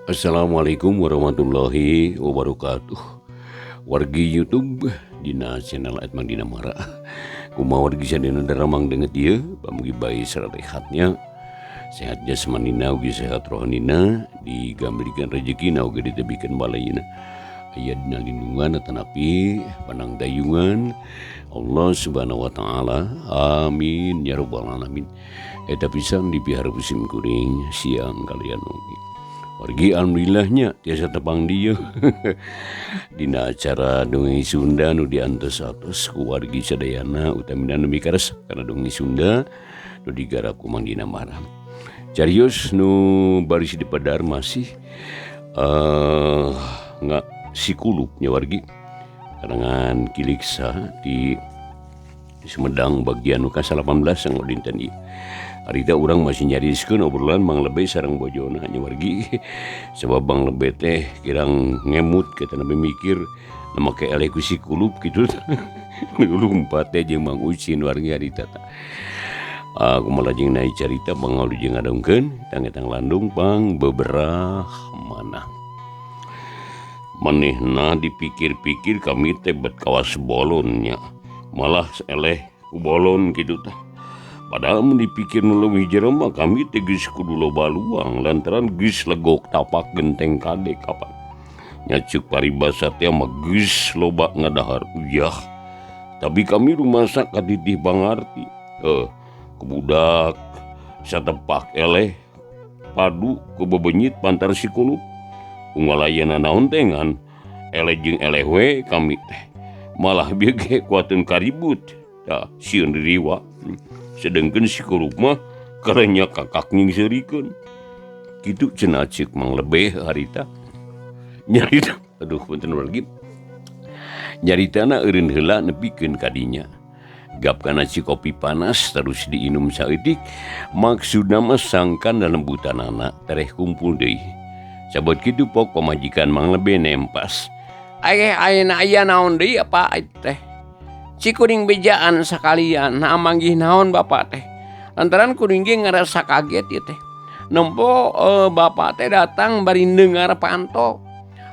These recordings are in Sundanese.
Assalamualaikum warahmatullahi wabarakatuh. Wargi YouTube dina channel Atman Dina Mara. Kumaha wargi sadayana daramang denget ieu, pamugi bae sarehatnya, sehat jasmanina ugi sehat rohanina, digambilkeun rejekina ugi ditebikeun balayina. Aya dina lindungan atanapi panangdayungan Allah Subhanahu wa taala. Amin ya rabbal alamin. Eta pisan dipihar musim kuring siang kalian oge. Wargi alhamdulillahnya tiasa tepang dieu dina acara dongeng Sunda nu diantos-atos ku wargi sadayana utamina nu mikaresep kana dongeng Sunda nu digarap ku Mang Dina Mara. Carios nu baris dipadar masih nga sikulup nya wargi karangan Kiliksa di Sumedang bagian nu ka-18 yang dinten ieu. Harita urang masih nyariskeun obrolan Mang Lebe sareng bojona nya wargi. Sebab Mang Lebe teh kirang ngemut kita nepi mikir na make eleh ku si kulup kitu. Lumpat teh jeung Mang Ucin wargi harita tah. Kumaha jeung naik carita pangalujeng ngadongkeun tang-tang landung pang beberah manah. Manehna dipikir-pikir kami teh bet kawas bolon nya. Malah eleh ku bolon kitu tah. Padahal mun dipikir nu leuwih jero mah kami teh geus kudu loba luang lantaran geus legok tapak genteng kade kapan. Nya ceuk paribasa teh mah geus loba ngadahar uyah. Tapi kami rumasa katitih pangarti. Kebudak satepak eleh padu ku bebenyit pantar si kulup. Unggal ayeuna naon teh ngan eleh jeung eleh we kami teh. Malah bieu ge kuateun karibut. Tah sieun diriwa. Sedengkeun si kulup mah karenya kakak nyingseurikeun. Kitu cenah ceuk Mang Lebe harita. Nyarita, aduh punten wargi. Nyaritana eureun heula nepikeun ka dinya. Gap kana si kopi panas terus diinum saeutik, maksudna mah sangkan lembutanana tereh kumpul deui. Sabot kitu pok pamajikan Mang Lebe nempas. Ayeh ayeuna aya naon deui apa teh? Si kuring bejaan sakalian, nah manggih naon bapak teh. Lantaran kuring ge ngarasa kaget ieu teh. Nempo bapak teh datang bari dengar panto.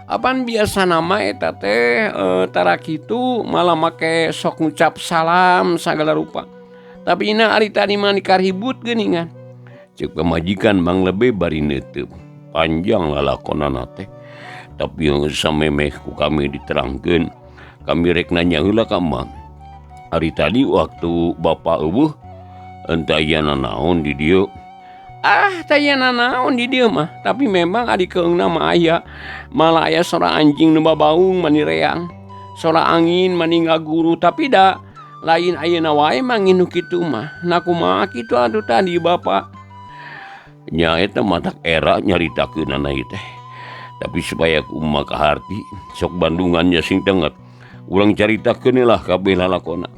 Apan biasa nama eta teh tara kitu malah make sok ngucap salam sagala rupa. Tapi ina ari tadi mah dikaribut geuningan. Ceuk pamajikan Mang Lebe bari neuteub. Panjang lalakonana teh. Tapi samemeh ku kami diterangkeun, kami rek nanya heula ka Mang. Ari tadi waktu bapak eueuh entah aya nanaon di dieu. Ah, teu aya nanaon di dieu mah, tapi memang ari keungna mah aya. Malah aya sora anjing nu babaung mani reang. Sora angin mani ngaguru, tapi da lain ayeuna wae mangin nu kitu mah. Nah kumaha kitu atuh tadi bapak? Nya eta matak era nyaritakeunana ieu teh. Tapi supaya kumaha kaharti sok Bandungan nya sing tenget. Urang caritakeun lah kabeh lalakona.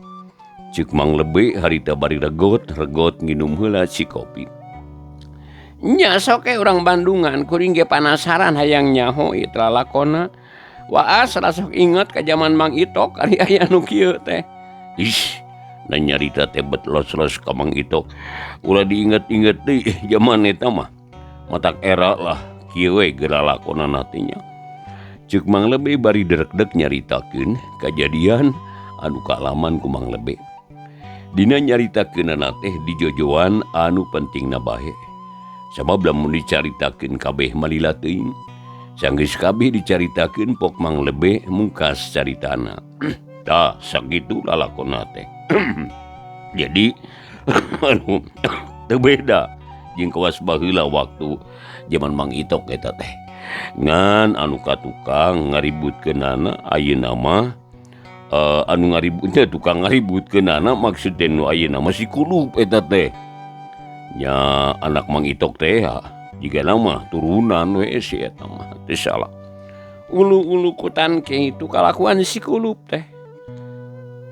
Ceuk Mang Lebe harita bari regot-regot nginum heula si kopi. Nya sok ge urang Bandungan kuring ge panasaran hayang nyaho ieu lalakona. Waas rasa sok inget ka jaman Mang Itok ari aya nu kieu teh. Ih, na nyarita teh bet los-los ka Mang Itok. Ulah diinget-inget deui jaman eta mah. Matak era lah kieu we geura lakonana teh nya. Ceuk Mang Lebe bari derekdek nyaritakeun kajadian anu kaalaman ku Mang Lebe. Dina nyaritakeunana teh dijojoan anu pentingna bae. Sabab lamun dicaritakeun kabeh malila teuing. Sanggeus kabeh dicaritakeun pok Mang Lebe mungkas caritana. Tah sakitu lalakonna teh. Jadi anu teu beda jeung kawas baheula waktu jaman Mang Itok eta teh. Ngan anu ka tukang ngaributkeunana ayeuna mah anu ngaributnya tukang ngaributkeunana maksud teh nu ayeuna mah si kulup eta teh. Nya anak Mang Itok teh jigana mah turunan we si eta mah teu salah. Ulu-ulu kutan ke itu kalakuan si kulup teh.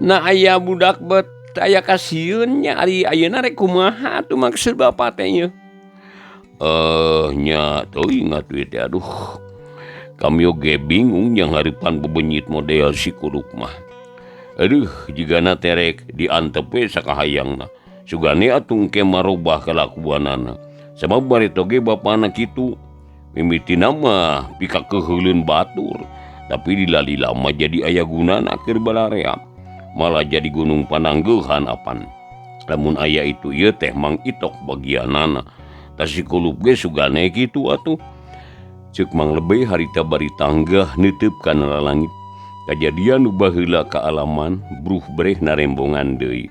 Nah aya budak bet aya kasieun nya ari ayeuna rek kumaha atuh maksud bapak teh ieu? Nya teuing atuh teh aduh. Kami oge bingung yang hareupan bebenyit model si kulup mah. Aduh, jigana terek diantep we sakahayangna. Sugane atuh engke marobah kalakuanana. Sabab bareto ge bapana kitu. Mimitina mah pikakeuheuleun batur, tapi dilali lama jadi aya gunana keur balarea. Malah jadi gunung pananggeuhan apan. Lamun aya itu ieu teh Mang Itok bagianana. Tas si Kulup ge sugane kitu atuh. Ceuk Mang Lebe harita bari tanggah neuteub kana lalangit. Kajadian nu baheula kaalaman bruh breh narembongan deui.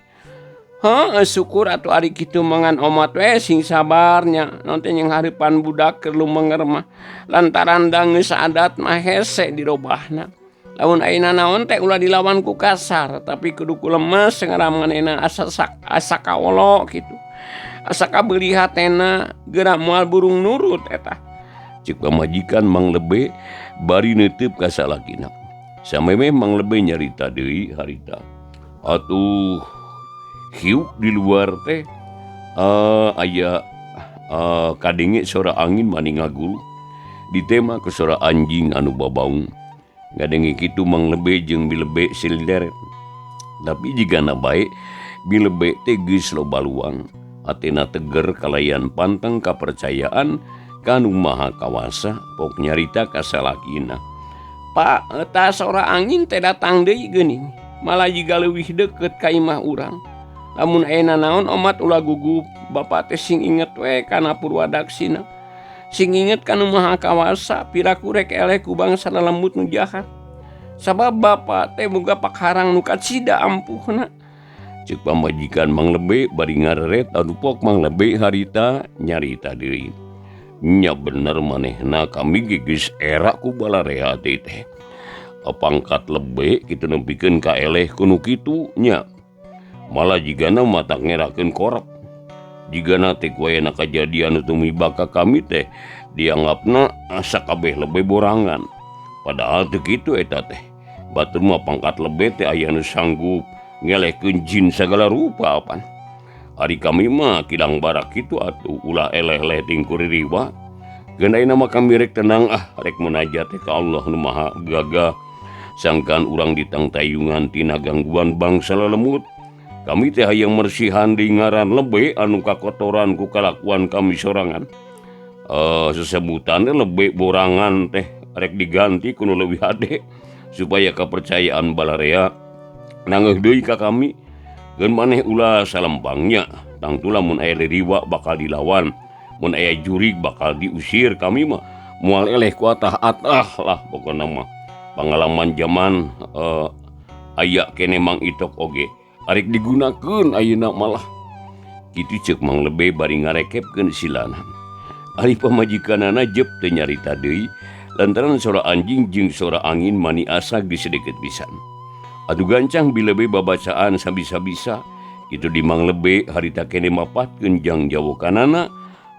Heuh, syukur atuh ari kitu mangan omat we sing sabarnya. Naon teh jeung hareupan budak keur lumenger mah. Lantaran da geus adat mah hese dirobahna. Lamun ayeuna naon teh ulah dilawan ku kasar, tapi kudu ku lemes ngaramanehna asa asa kaolo kitu. Asa kabeuli hatena geura moal burung nurut eta. Ceuk pamajikan Mang Lebe bari neuteub ka salakina. Samemeh Mang Lebe nyarita deui harita. Atuh hiuk di luar teh aya kadenge sora angin mani ngaguru. Ditema ku sora anjing anu babaung. Ngadenge kitu Mang Lebe jeung Bilebe silideret. Tapi jigana bae Bilebe teh geus loba luang. Hatena teger kalayan panteng kapercayaan ka Nu Maha Kawasa pok nyarita ka salakina. Pak, eta sora angin teh datang deui geuning. Malah jiga leuwih deukeut ka imah urang. Lamun ayeuna naon omat ulah gugup, bapak teh sing inget we kana purwadaksina. Sing inget ka Nu Maha Kawasa, piraku rek eleh ku bangsa lelembut nu jahat. Sabab bapak teh boga pakharang nu kacida ampuhna. Ceuk pamajikan Mang Lebe bari ngareret anu pok Mang Lebe harita nyarita deui. Nya bener manehna kami ge geus era ku balarea teh. Pangkat lebe kitu nepikeun ka eleh ku nu kitu nya. Malah jigana mata ngerakeun korep. Jigana teh ku ayana kajadian nu tumiba ka kami teh dianggapna sakabeh lebe borangan. Padahal teu kitu eta teh. Batur mah pangkat lebe teh aya nu sanggup ngelehkeun jin sagala rupa apan. Ari kami mah kidang barak kitu atuh ulah eleh-eleh ting kuririwa. Geun ayeuna mah kami rek tenang ah rek munajat teh ka Allah nu Maha Gagah. Sangkan urang ditangtayungan tina gangguan bangsa lelemut. Kami teh hayang mersihan di ngaran lebe anu kakotoran ku kalakuan kami sorangan. Sesebutannya lebe borangan teh rek diganti ku nu leuwih hade supaya kepercayaan balarea nangeuh deui ka kami. Geun maneh ulah salempangnya, tangtu lamun aya ririwa bakal dilawan, mun aya jurig bakal diusir kami mah moal eleh ku atah-atah lah pokona mah. Pangalaman zaman aya kene Mang Itok oge arek digunakeun ayeuna malah. Kitu ceuk Mang Lebe bari ngarekepkeun silana. Ari pamajikanana jep teu nyarita deui lantaran sora anjing jeung sora angin mani asa geus deukeut pisan. Atuh gancang Bilebe babacaan sabisa-bisa kitu di Mang Lebe harita kene mapatkeun jang jawokanana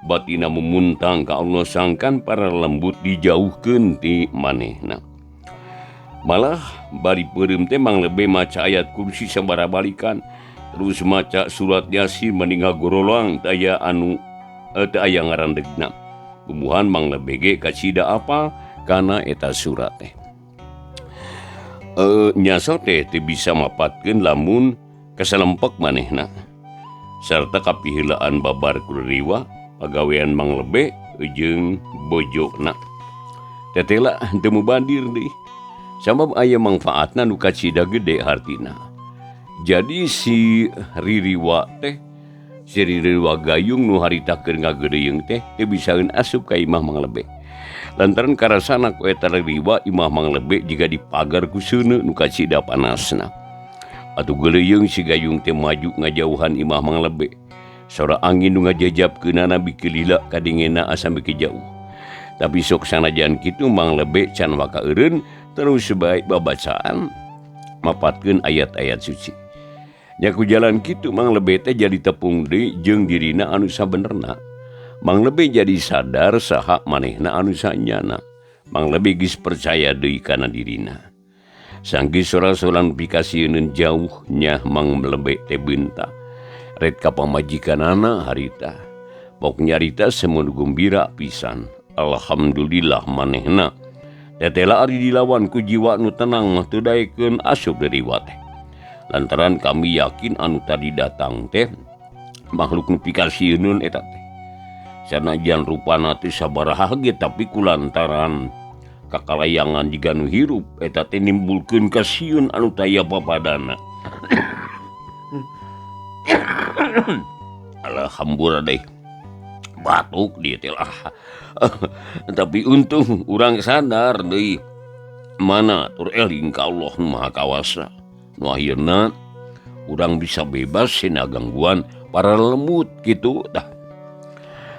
batina mumuntang ka Allah sangkan para lembut dijauhkeun ti manehna. Malah bari peureum teh Mang Lebe maca ayat kursi sabaraha balikan terus maca surat Yasin mani ngagorolang teu aya anu teu aya ngarandegna. Bubuhan Mang Lebe ge kacida apal kana eta surat teh. Nyaso teh teu bisa mapatkeun lamun kasalempek manehna. Sarta kapiheulaan babar kuririwa pagawean Mang Lebe jeung bojona. Tetela teu mubadir deui. Sabab aya mangfaatna nu kacida gede hartina. Jadi si ririwa teh, si ririwa gayung nu harita keur ngageureuyeng teh teu bisaeun asup ka imah Mang Lebe. Lantaran karasana ku eta ririwa imah Mang Lebe jiga dipagar ku seuneu nu kacida panasna. Atuh geuleuyeung si gayung teh maju ngajauhan imah Mang Lebe. Sora angin nu ngajajabkeunana biki lila kadengena asa biki jauh. Tapi sok sanajan kitu Mang Lebe can waka eureun terus baik babacaan mapatkeun ayat-ayat suci. Nya ku jalan kitu Mang Lebe teh jadi tepung deui jeung dirina anu sabenerna. Mang Lebe jadi sadar saha manehna anu sanyana. Mang Lebe geus percaya deui kana dirina. Sanggeus sora-soran pikasieun jauh nyah Mang Lebe teh beunta. Ret ka pamajikanana harita. Pok nyarita semun gumbira pisan. Alhamdulillah manehna. Tetela ari dilawan ku jiwa nu tenang mah teu daekeun asup ririwa teh. Lantaran kami yakin anu tadi datang teh makhluk nu pikasieun eta teh. Sanajan rupana teh sabaraha ge tapi kulantaran kakalayangan jiga nu hirup eta teh nimbulkeun kasieun anu taya papadana. Alhamdulillah deh. Batuk dia teh lah. Tapi untung urang sadar deui mana tur eling ka Allah nu Maha Kawasa. Nu akhirna urang bisa bebas tina gangguan para lembut kitu tah.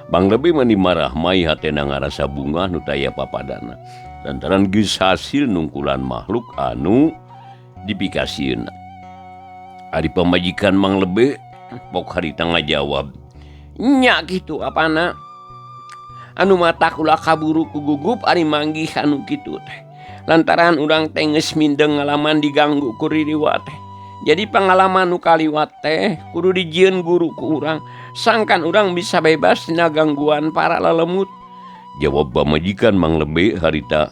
Bang Lebe mani marah mai hatena ngarasa bungah nu taya papadana. Lantaran geus hasil nungkulan makhluk anu dipikasieun. Ari pamajikan Mang Lebe pok harita ngajawab, nya kitu apana? Anu mata kula kaburu ku gugup ari manggih anu kitu teh. Lantaran urang teh geus mindeng ngalaman diganggu ku ririwa teh. Jadi pengalaman nu kaliwat teh kudu dijieun guru ku urang, sangkan urang bisa bebas tina gangguan para lelemut. Jawab pamajikan Mang Lebe harita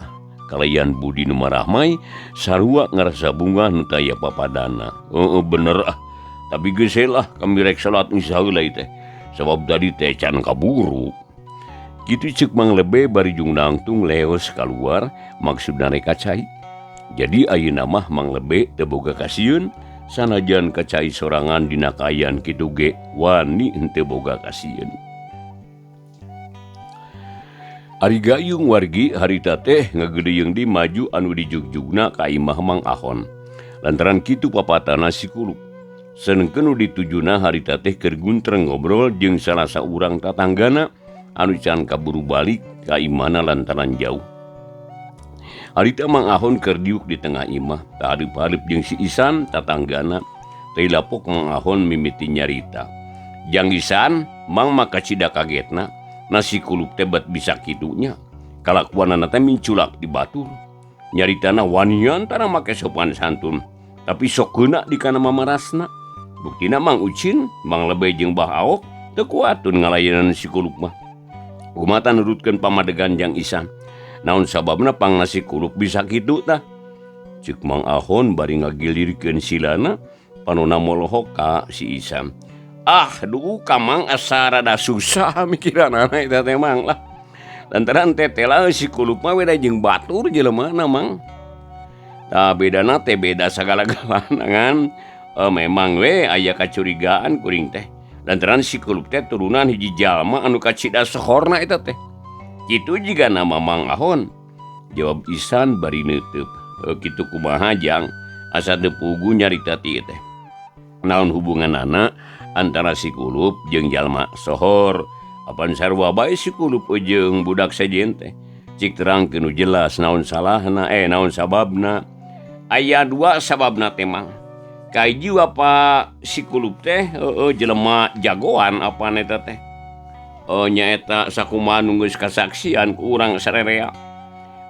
kalayan budi nu marahmai sarua ngarasa bungah nu taya papadana. Heeh bener ah. Tapi geus lah kami rek salat isya heula teh. Sabab tadi teh can kaburu. Kitu ceuk Mang Lebe bari jung nangtung leos kaluar maksudna rek ka cai. Jadi ayeuna mah Mang Lebe teu boga kasieun sanajan ka cai sorangan dina kaayaan kitu ge wani henteu boga kasieun. Ari gayung wargi harita teh ngagedeuyeung di maju anu dijugjugna ka imah Mang Ahon. Lantaran kitu papatana si Kulup. Senengkeun nu ditujuna harita teh keur guntreng ngobrol jeung salah saurang tatanggana anu can kaburu balik ka imahna lantaran jauh. Harita Mang Ahon keur diuk di tengah imah, tahareup-hareup jeung si Isan tatanggana. Teu lapok Mang Ahon mimiti nyarita. Jang Isan, Mang maka cida kagetna, nasi kulup teh bet bisa kitunya. Kalakuanana teh minculak di batur. Nyaritana wanian tara make sopan santun, tapi sok keuna di kana mamarasna. Buktina Mang Ucin, Mang Lebe jeung Bah Aok teu kuatun ngalayanan si kulup mah. Kumaha nurutkeun pamadegan Jang Isan. Naon sababna pang nasi kulup bisa kitu tah? Ceuk Mang Ahon bari ngagilirkeun silana panona molohok ka si Isan. Ah, duh ka Mang asa rada susah mikiranana eta teh Mang lah. Lantaran tetela si kulup mah beda jeung batur jelemana Mang. Tah bedana teh beda sagala-galana ngan. Memang we aya kacurigaan kuring teh. Lantaran si kulup teh turunan hiji jalma anu kacida sohorna eta teh. Kitu jiga nama Mang Ahon. Jawab Isan bari neuteub. Kitu kumaha Jang? Asa teu pugu nyarita ti teh. Naon hubunganana antara si kulup jeung jalma sohor? Apan sarua bae si kulup jeung budak sejen teh. Cik terangkeun nu jelas naon salahna, naon sababna. Aya dua sababna teh Mang. Kahiji apa si kulup teh jelema jagoan apa eta teh. Nyaeta sakumaha nu geus kasaksian ku urang sarerea.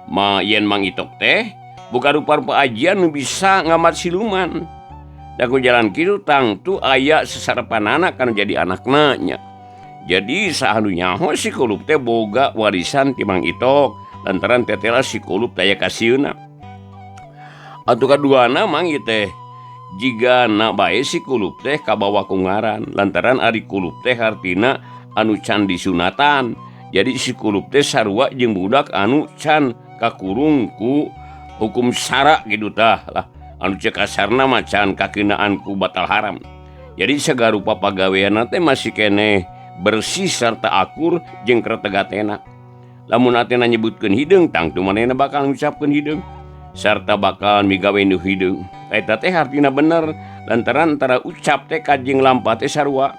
Ma yen Mang Itok teh buka rupa-rupa ajian nu bisa ngamat siluman. Da ku jalan kitu tangtu aya sesarepanana kana jadi anakna nya. Jadi saha nu nyaho si kulup teh boga warisan ti Mang Itok lantaran tetela si kulup taya kasieuna. Atuh kaduana Mang ieu teh jiga na bae si kulup teh kabawa ku ngaran lantaran ari kulup teh hartina anu can disunatan. Jadi si kulup teh sarua jeung budak anu can kakurung ku hukum syara kitu tah lah. Anu cek kasarna mah can kakinaan ku batal haram. Jadi sagarupa pagaweanna teh masih keneh bersih serta akur jeung kretegatena. Lamun atena nyebutkeun hideung tangtu manehna bakal ngucapkeun hideung sarta bakal migawe nu hideung. Eta teh hartina bener lantaran antara ucap teh kajeng lampah teh sarua.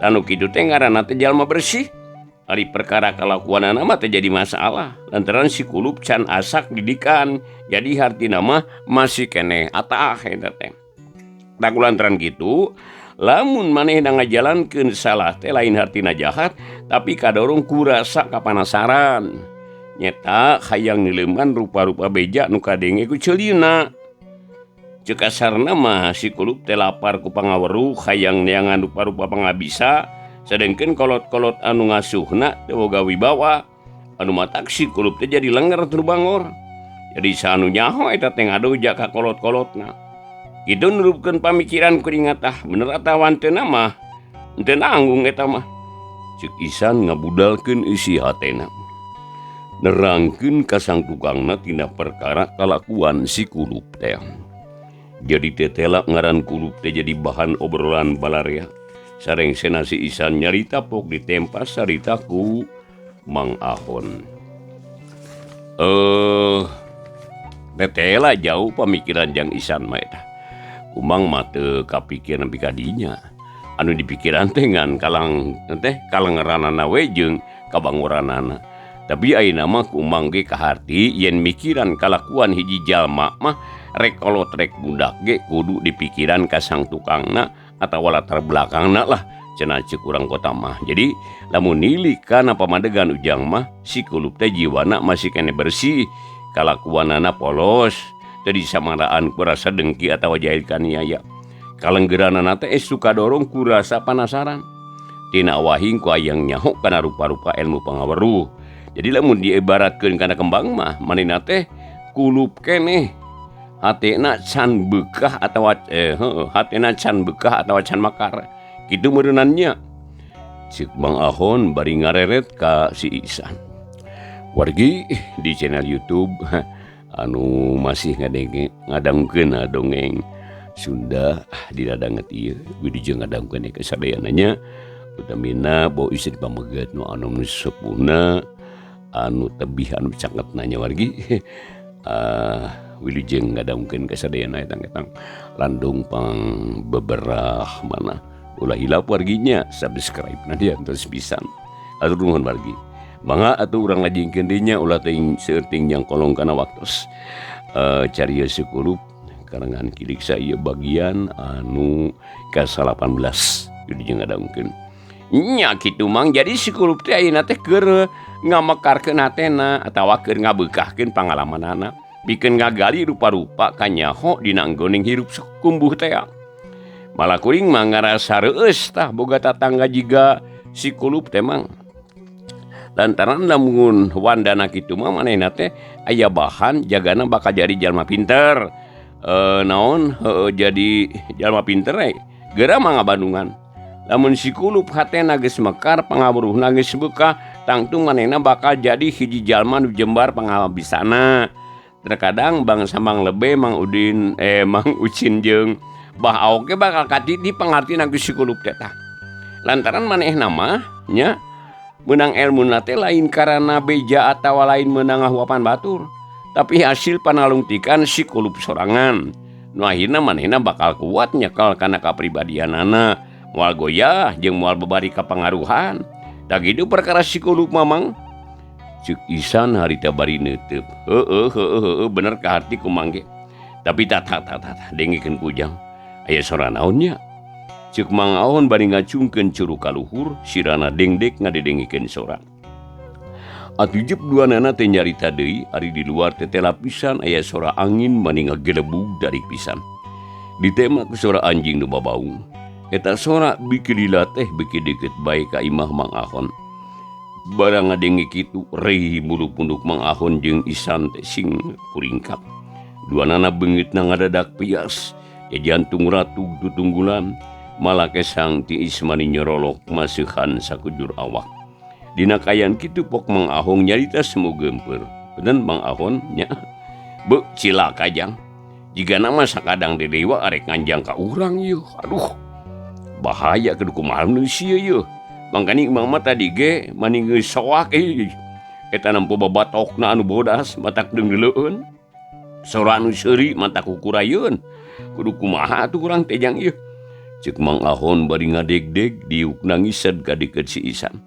Tanu kitu teh ngaranna teh jalma bersih. Ari perkara kalakuanana mah teh jadi masalah lantaran si kulup can asak didikan. Jadi hartina mah masih keneh ataah eta teh. Da kulantaran kitu lamun manehna ngajalankeun salah teh lain hartina jahat tapi kadorong ku rasa kapanasaran. Nyeta hayang nileuman rupa-rupa beja nu kadenge ku ceulina. Ceuk kasarna mah si kulup teh lapar ku pangaweruh hayang neangan rupa-rupa pangabisa sedengkeun kolot-kolot anu ngasuhna teu boga wibawa anu matak si kulup teh jadi lenger tur bangor. Jadi saha nu nyaho eta teh ngadoja ka kolot-kolotna. Kitu nurupkeun pamikiran kuring tah bener atawa henteu mah henteu nanggung eta mah. Cek Isan ngabudalkeun eusi hatena. Nerangkeun ka sang tukangna tina perkara kalakuan si Kulup teh. Jadi tetela ngaran Kulup teh jadi bahan obrolan balarea. Sarengsena si Isan nyarita pok ditempas sarita ku Mang Ahon. Tetela jauh pamikiran jang Isan mah eta. Kumang mah teu kapikir nepi ka dinya. Anu dipikiran teh ngan kalang teh kalengeranana we jeung kabanguranana. Tapi ayeuna mah kumang ge kaharti yen mikiran kalakuan hiji jalma mah rek kolot rek budak ge kudu dipikiran ka sang tukangna atawa latar belakangna lah cenah ceuk urang kota mah. Jadi lamun nilik kana pamadegan Ujang mah si Kulup teh jiwana masih keneh bersih, kalakuanana polos, teu disamaraan ku rasa dengki atawa jahil kaniaya. Kalenggeranana teh suka dorong ku rasa panasaran. Tina wahing ku hayang nyaho kana rupa-rupa ilmu pangaweruh. Jadi lamun diibaratkeun kana kembang mah manehna teh kulup keneh hatena can beukah atawa hatena can beukah atawa can makar. Kitu meureunannya. Ceuk Mang Ahon bari ngareret ka si Isan. Wargi di channel YouTube anu masih ngadangkeun dongeng Sunda di dadanget ieu wilujeng ngadangkeun ka sadayananya utamina bau istri pameget nu anu sepuhna anu tebih anu caket nanya wargi. Wilujeng ngadangkeun ka sadayana etang-etang landung pang beberah mana ulah hilap warginya subscribe na diantos pisan. Atur nuhun wargi. Mangga atuh urang lajengkeun deui nya ulah teuing seueur teuing jangkolong kana waktos. Carios Si Kulup karangan Ki Diksa ieu bagian anu ka-18 wilujeng ngadangkeun. Nya kitu Mang, jadi si Kulup teh ayeuna teh keur ngamekarkeun hatena atawa keur ngabeukahkeun pangalamanana pikeun ngagali rupa-rupa kanyaho dina anggoning hirup sakumbuh teh. Malah kuring mah ngarasa reueus tah boga tatangga jiga si Kulup teh Mang. Lantaran lamun wandana kitu mah manehna teh aya bahan jagana bakal jadi jalma pinter. Naon jadi jalma pinter we geura mah ngabandungan. Lamun si Kulup hatena geus mekar pangaweruhna geus beukah tangtu manehna bakal jadi hiji jalma nu jembar pangabisana. Terkadang bangsa Mang Lebe, Mang Udin, Mang Ucin jeung Bah Aok ge bakal katiti pangartina ku si Kulup teh tah. Lantaran manehna mah nya meunang elmuna teh lain karana beja atawa lain meunang ngahuapan batur, tapi hasil panalungtikan si Kulup sorangan. Nu akhirna manehna bakal kuat nyekel kana kapribadianana, moal goyah jeung moal babari kapangaruhan. Tah kitu perkara si Kulup mah Mang. Ceuk Isan harita bari neuteub. Heueuh heueuh heueuh bener kaharti ku Mang ge. Tapi tah tah tah tah dengikeun ku Ujang. Aya sora naon nya? Ceuk Mang Ahon bari ngacungkeun curug ka luhur, sirana dengdek ngadedengikeun sora. Atuh jep duanana teh nyarita deui, ari di luar teh lapisan aya sora angin mani ngagelebug dari pisan. Ditema ku sora anjing nu babaung. Eta sora beuki lila teh beuki deukeut bae ka imah Mang Ahon. Barang ngadenge kitu rei bulu punduk Mang Ahon jeung Isan teh sing kuringkap. Duanana beungeutna ngadadak pias, jantung ratug tutunggulan, malah kesang tiis mani nyorolok maseuhan sakujur awak. Dina kayan kitu pok Mang Ahong nyarita semu geumpeur. Bener Mang Ahon nya. Beuh cilaka jang. Jigana mah sakadang dedewa arek nganjang ka urang yeuh. Aduh. Bahaya kudu kumaha manusia yeuh. Mangkani Mang mah tadi ge mani geus soak euy. Eta nempo babatokna anu bodas matak deungleueun. Sora anu seuri matak kukurayeun. Kudu kumaha atuh urang teh jang ieu. Ceuk Mang Ahon bari ngadegdeg diuk nangised ka deukeut si Isan.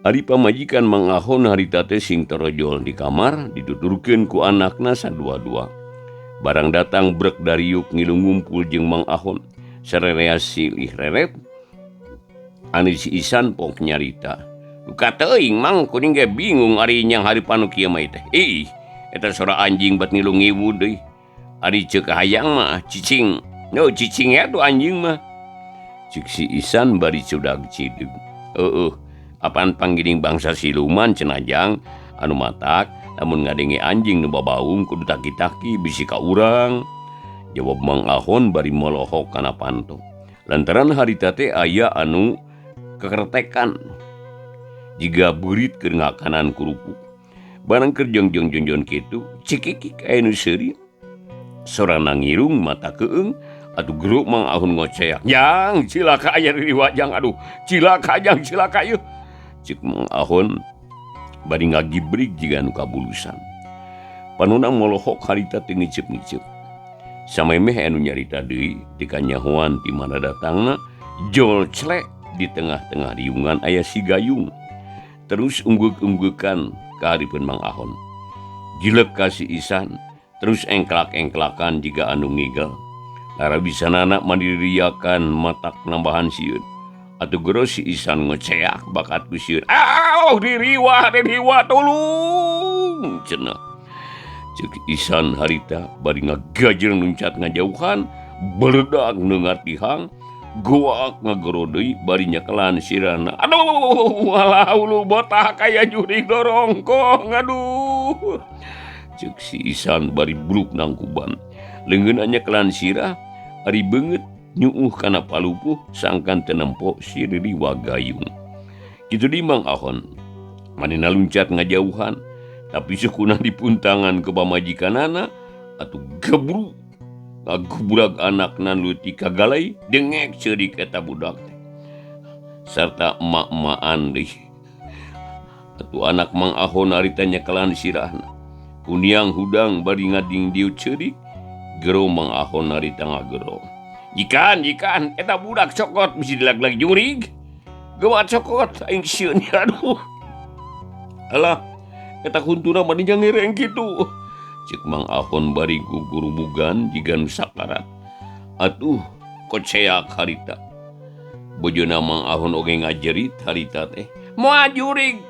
Ari pamajikan Mang Ahon harita teh sing torojol di kamar dituturkeun ku anakna sadua-dua. Barang datang brek dariuk ngilu ngumpul jeung Mang Ahon. Sarerea silih reret. Anu si Isan pok nyarita. Duka teuing Mang kuring ge bingung ari nyang hareupan nu kieu mah teh. Ih, eta sora anjing bat ngilu ngiwu deui. Ari ceuk hayang mah cicing. No cicing ya tuh anjing mah. Ceuk si Isan bari cudag cideg. Heueuh, apaan panggiring bangsa siluman cenah jang anu matak lamun ngadenge anjing nu babaung kudu taki-taki bisi ka urang. Jawab Mang Ahon bari molohok kana panto. Lantaran harita teh aya anu kekertekan. Jiga beurit keur ngakanan kerupuk. Barang keur jongjong-jongjon kitu, cikikik aya nu seuri. Sorana ngirung mata keung, atuh geruk Mang Ahun ngoceak. Jang, cilaka aya di wajang aduh, cilaka jang cilaka yeuh. Cek Mang Ahun bari ngagibrig jiga nu kabulusan. Panona molohok harita teu ngiceup-ngiceup. Samemeh anu nyarita deui teu kanyahoan ti mana datangna, jol clek di tengah-tengah riungan aya si Gayung. Terus unggeuk-unggeukan ka hareupeun Mang Ahon. Jilek ka si Isan, terus engklak-engklakan jiga anu ngigel. Lara bisanana mandiriakan matak nambahan sieun. Atuh gero si Isan ngoceak bakat ku sieun. Auh diriwah diriwah tolong cenah. Ceuk Isan harita bari ngagajeng luncat ngajauhan, beledak neungat tihang, goak ngagero deui bari nyekelan sirana. Aduh, alah ulu botak aya jurig dorongkong aduh. Ceuk si Isan bari bruk nangkuban. Leungeunna nyekelan sirah, ari beungeut nyuuh kana palupuh sangkan teu nempo si Ririwa Gayung. Kitu di Mang Ahon, manehna luncat ngajauhan, tapi sukuna dipuntangan ke pamajikanana atuh gebruk ngagubrag anakna leutik kagalai dengek ceurik eta budak teh. Sarta emak-emaan deui. Atuh anak Mang Ahon harita nyekelan sirahna. Kuniang hudang bari ngading dieu ceurik, gero Mang Ahon harita ngagero. Jikan, jikan, eta budak cokot bisi dilag-lag jurig. Geuwat cokot aing sieun aduh. Alah, eta huntuna mah ngereng kitu. Ceuk Mang Ahon bari gugurubugan jiga nu sakarat. Atuh koceak harita. Bojona Mang Ahon oge ngajerit harita teh. Moal jurig,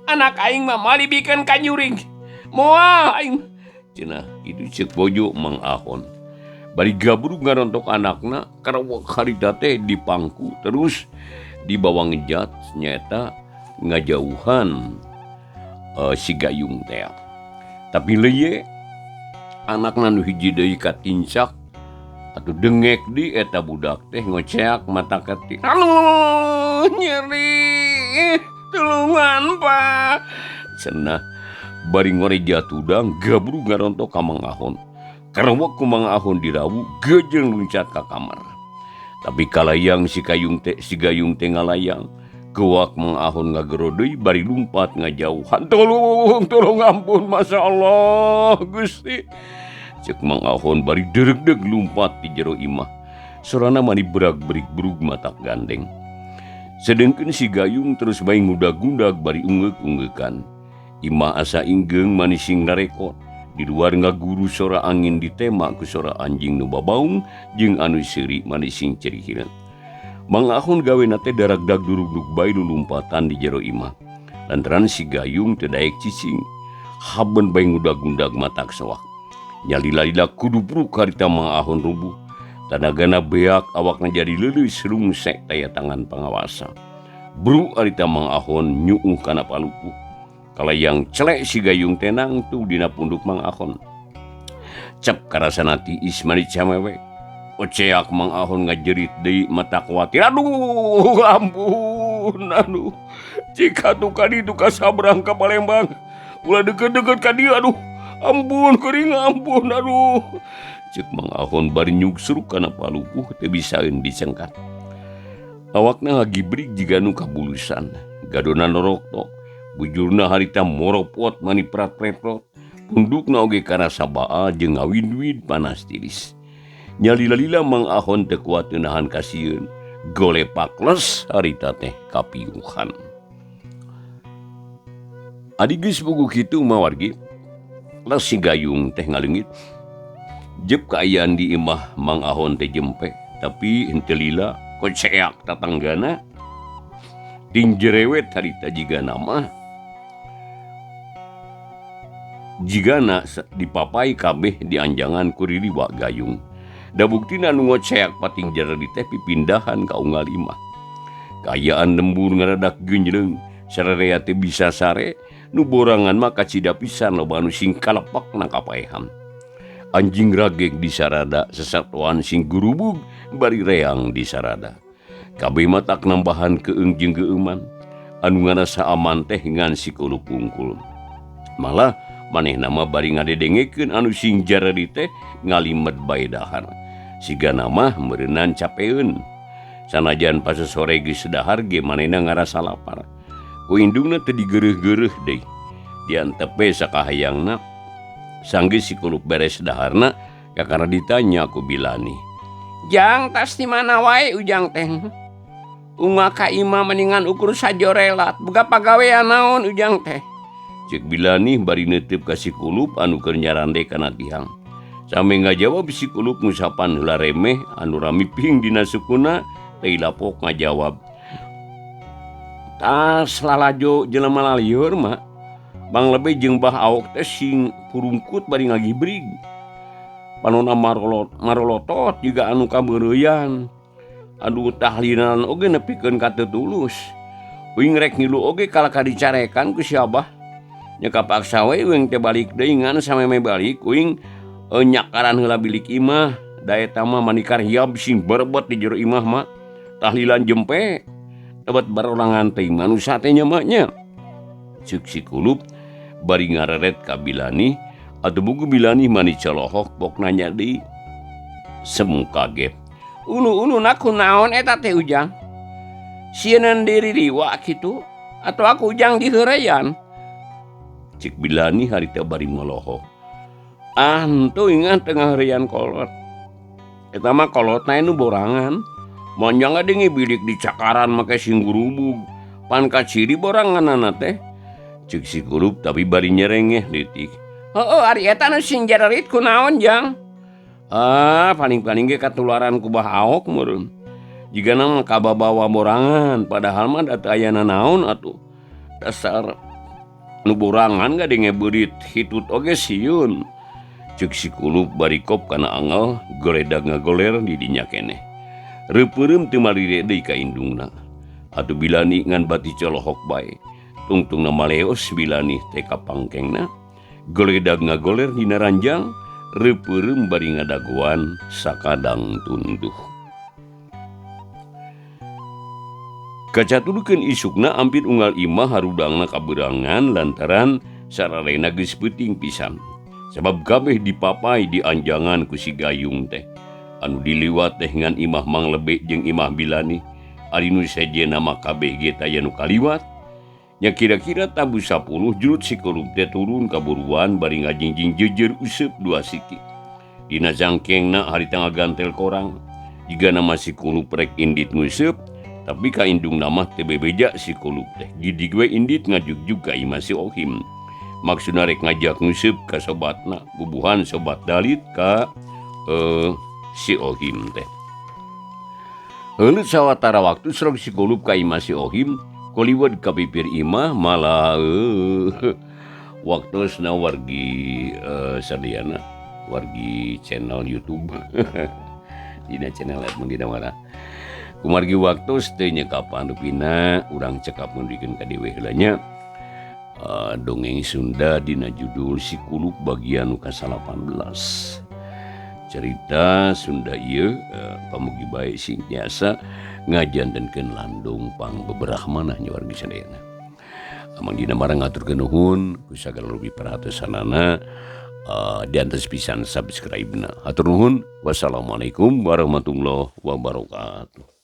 anak aing mah malibikeun ka jurig. Moal aing. Cenah kitu ceuk bojo Mang Ahon. Bari gabrug ngarontok anakna karawak harita teh dipangku terus dibawa ngejat nyaeta ngajauhan si Gayung teh. Tapi leye anakna nu hiji deui katincak atuh dengek di eta budak teh ngoceak mata ketik. Aduh nyeri tulungan Pak. Cenah bari ngoreja tudang gabrug ngarontok ka Mang Ahon. Karawak ku Mang Ahon dirawu gejeng luncat ka kamar. Tapi kalayang si Gayung teh ngalayang. Geuwak Mang Ahon ngagero deui bari lumpat ngajauhan. Tolong, tolong ampun Masya Allah Gusti. Ceuk Mang Ahon bari dereugdeug lumpat di jero imah. Sorana mani berag-berig brug matak gandeng. Sedengkeun si Gayung terus bae ngudag-gundag bari ungeuk-ungeukan. Imah asa inggeung mani sing narekot. Di luar ngaguru sora angin ditema ku sora anjing nu babaung jeung anu seuri mani sing cerihireun. Mang Ahon gawena teh daragdag durugdug bae lulumpatan di jero imah. Lantaran si Gayung teu daek cicing. Haben bae ngudag-gundag matak sewak. Nyalila-lila kudubruk harita Mang Ahon rubuh. Tanagana beak awakna jadi leuleus rungsek taya tangan pangawasa. Bru harita Mang Ahon nyuuh kana palupuh. Kalayang celek si Gayung tenang tuh dina punduk Mang Ahon. Cep karasana tiis mani camewek. Oceak Mang Ahon ngajerit deui mata kuatir. Aduh, ampun, aduh. Jika tuh kadi tuh kasabrang ka Palembang. Ulah deket-deket ka dieu aduh. Ampun kering ampun aduh. Ceuk Mang Ahon bari nyuksruk kana palupuh teu bisaeun dicengkat. Awakna ngagibrig jiga nu kabulusan. Gadona noroktok. Bujurna harita moropot mani prat-preprot. Pundukna oge karasa baal jeung ngawid-wid panas tiris. Nyalila-lila Mang Ahon teu kuat nahan kasieun. Golepak les harita teh kapiuhan. Adi geus bugu kitu mah wargi. Les si Gayung teh ngaleungit. Jep kaayaan di imah Mang Ahon teh jempe, tapi henteu lila koceak tatanggana. Ting jerewet harita jiga nama. Jigana dipapai kabeh dianjangan ku Ririwa Gayung. Da buktina nu ngoceak pating jeredi teh pipindahan ka unggal imah. Kaayaan lembur ngaradak geunjleung, sararea teh bisa sare, nu borangan mah kacida pisan loba anu sing kalepakna kapaehan. Anjing rageg disarada, sesatuan sing gurubug bari reang disarada. Kabeh matak nambahan keung jeung geueuman. Anu ngarasa aman teh ngan si Kulup wungkul. Malah manehna mah bari ngadedengekeun anu sing jareri teh ngalimet bae dahar. Sigana mah meureunan capeun. Sanajan pasosore geus dahar ge manehna ngarasa lapar. Ku indungna teu digeureuh-geureuh deui. Diantep we sakahayangna. Sanggeus si Kulup beres daharna kakara ditanya ku Bilani. Jang tas di mana wae ujang teh? Unga ka imah mendingan ukur sajorelat, boga pagawean naon ujang teh? Ceuk Bilani bari neuteup ka si Kulup anu keur nyarande kana tihang. Sampe ngajawab si Kulup ngusapan heula remeh anu ramiping dina sukuna teh lapok ngajawab. Tas lalajo jelema lalieur mah. Bang Lebe jeung Bah Aok teh sing purungkut bari ngagibrig. Panona marolotot juga anu kabeureuyan. Aduh tahlilan oge nepikeun ka teu tulus. Uing rek ngilu oge kalaka dicarekan ku si Abah. Nya kapaksa we uing teh balik deui ngan sameme balik uing nyakaran heula bilik imah. Da eta mah manikar hiab sing berebet di jero imah mah. Tahlilan jempe tebet barorangan teh manusa teh nya mah nya. Ceuk si Kulup bari ngareret ka Bilani atuh buku Bilani mani colohok pok nanya deui. Semu kaget. Ulu-ulu naku naon eta teh ujang? Sieun diri riwa kitu atau aku ujang diheureyan? Cik Bilani harita bari molohok. Ah, henteu ingat tengah heureyan kolot. Eta mah kolotna nu borangan. Manjang deui bilik dicakaran make sing gurubug. Pan kaciri boranganana teh. Cik si Kulup tapi bari nyerengeh leutik. Heueuh ari eta nu sing jarerit kunaon jang? Ah, paling-paling ge katularan ku Bah Aok meureun. Jigana mah kababawa borangan, padahal mah da teu aya nanaon atuh. Dasar nu borangan gadenge beurit hitut oge sieun. Ceuk si Kulup bari kop kana angel goledag ngagoler di dinya keneh. Reupeureum teu malire deui ka indungna. Atuh Bilani ngan bati colohok bae. Tungtungna maleos Bilani teh ka pangkengna. Goledag ngagoler dina ranjang. Reupeureum bari ngadagoan sakadang tunduh. Kacatulukeun isukna ampir unggal imah harudangna kaberangan lantaran sararena geus peuting pisan. Sabab kabeh dipapai di anjangan ku si Gayung teh. Anu diliwat teh ngan imah Mang Lebe jeung imah Bilani. Ari nu sejenna mah kabeh ge taya nu kaliwat. Nya kira-kira tabuh 10 jurut si Kulup teh turun kaburuan bari ngajingjing jejer useup dua siki. Dina jangkengna harita ngagantel korang. Jigana mah si Kulup rek indit nguseup, tapi ka indungna mah teu bebeja si Kulup teh. Gidig we indit ngajugjug ka imah si Ohim. Maksudna rek ngajak nguseup ka sobatna, bubuhan sobat dalit ka si Ohim teh. Heuleut sawatara waktu serog si Kulup ka imah si Ohim, koliwad ka pipir imah malah waktosna wargi sadayana wargi channel YouTube. Dina channel mun dina mana. Kumargi waktos teu nyekapan rupina urang cekap mundikeun ka dewe heula nya. Dongeng Sunda dina judul Si Kulup bagian nu ka-18. Cerita Sunda ieu pamugi bae sing tiasa ngajantenkeun landung pang beberah manah nya wargi sadayana. Amang dina marang ngaturkeun nuhun ku sagala rupi perhatosanana diantos pisan subscribe-na. Hatur nuhun. Wassalamualaikum warahmatullahi wabarakatuh.